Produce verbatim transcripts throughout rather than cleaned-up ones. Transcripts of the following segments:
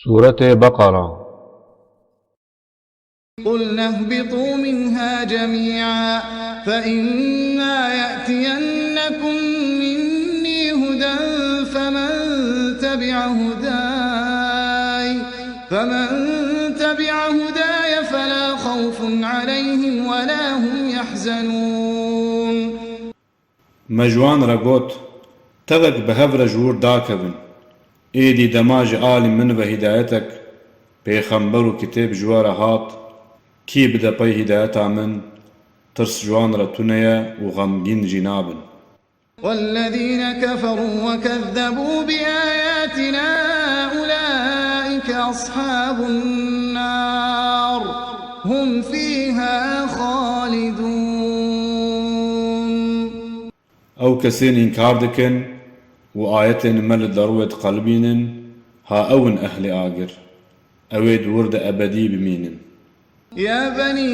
Sûretê Beqera. قلنا اهبطوا منها جميعا فإما يأتينكم مني هدى فمن تبع هداي فمن تبع هداي فلا خوف عليهم ولا هم يحزنون. Me ji wan re got, tevek bi hev re ji wir dakevin. Êdî dema ji alî min ve hîdayetek, pêxember û kitêb ji we re hat, kî bide pey hîdayeta min, tirs ji wan re tune ye û xemgîn jî nabin. والذين كفروا وكذبوا بآياتنا أولئك أصحاب النار هم فيها خالدون. Ew kesên înkar dikin û ayetên me li derû wê diqelibînin, ha ew in ehlê agir. Ew ê di wir de ebedî bimînin. يا بني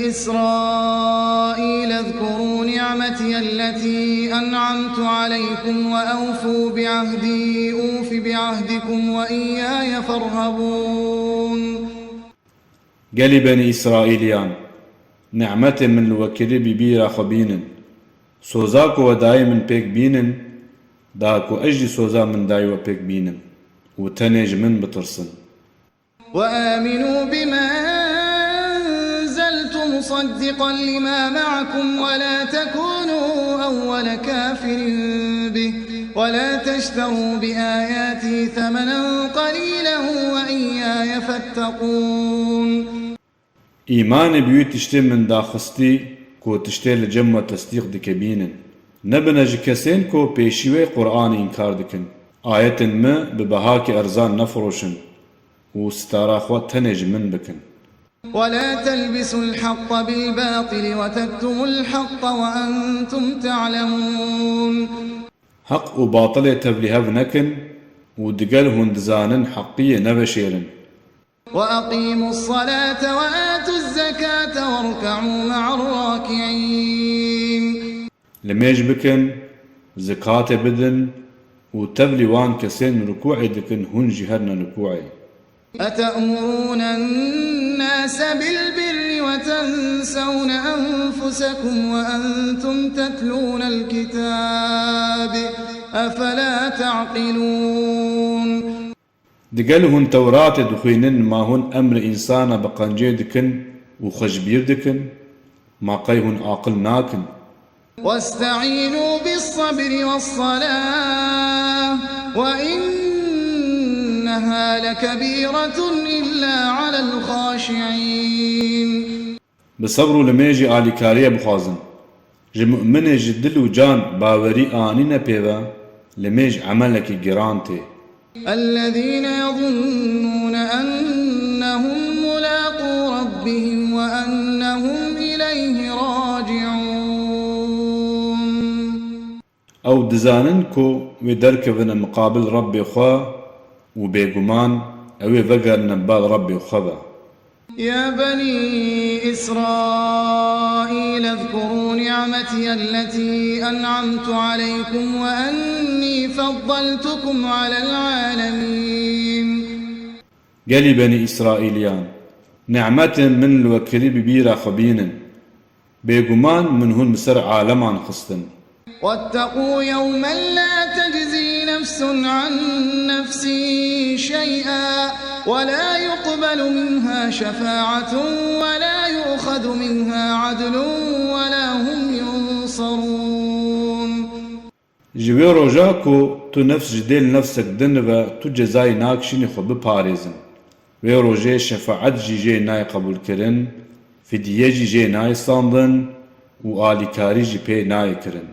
إسرائيل اذكروا نعمتي التي أنعمت عليكم وأوفوا بعهدي أوف بعهدكم وإياي فارهبون. Gelî Benî Îsraîliyan, nîmetê min li we kirî bi bîra xwe bînin. Soza ku we dayê min pêk bînin, da ku ez jî soza min dayî we pêk bînim û tenê ji min bitirsin. وآمنوا بما أنزلت مصدقا لما معكم ولا تكونوا أول كافر به ولا تشتروا بآياتي ثمنا قليلا وإياي فاتقون. Îmanê bi wî tiştê min daxistî ku tiştê li cem we tesdîq dike bînin. Nebine ji kesên ku pêşî wê Qur'anê înkar dikin. Ayetên min bi behakî erzan nefiroşin û sitara xwe tenê ji min bikin. ولا تلبسوا الحق بالباطل وتكتموا الحق وأنتم تعلمون. Heq û batilê tevlîhev nekin û digel hûn dizanin heqiyê neveşêrin. وأقيموا الصلاة وآتوا الزكاة واركعوا مع الراكعين. Limêj bikin, zikatê bidin û tevlî wan kesên rukûê dikin hûn jî herine rukûê. أتأمرون الناس بالبر وتنسون أنفسكم وأنتم تتلون الكتاب أفلا تعقلون. Digel hûn Tewratê dixwînin, ma hûn emrê însana bi qencê dikin û xwe ji bîr dikin? Ma qey hûn aqil nakin? واستعينوا بالصبر والصلاة وإنها لكبيرة إلا على الخاشعين. Bi sebr û limêjî alîkariyê bixwazin. Ji mu'minê ji dil û can bawerî anîne pê ve, limêj emelekî giran tê. الذين يظنون أنهم ملاقو ربهم وأنهم إليه راجعون. Ew dizanin ku wê derkevine miqabil Rebbê xwe û bêguman ew ê vegerine bal Rebbê xwe ve. يا بني إسرائيل اذكروا نعمتي التي أنعمت عليكم وأني فضلتكم على العالمين. Gelî Benî Îsraîliyan, nîmetên min li we kirî bi bîra xwe bînin. Bêguman min hûn bi ser aleman xistin. واتقوا يوما لا تجزي نفس عن نفس شيئا ولا يقبل منها شفاعة ولا يؤخذ منها عدل ولا هم ينصرون. Ji wê roja ku tu nefs ji dêl nefsek din ve tu cezayê nakişînî xwe biparêzin. Wê rojê şefaet jî jê nayê qebûlkirin, fidye jî jê nayê standin û alîkarî jî pê nayê kirin.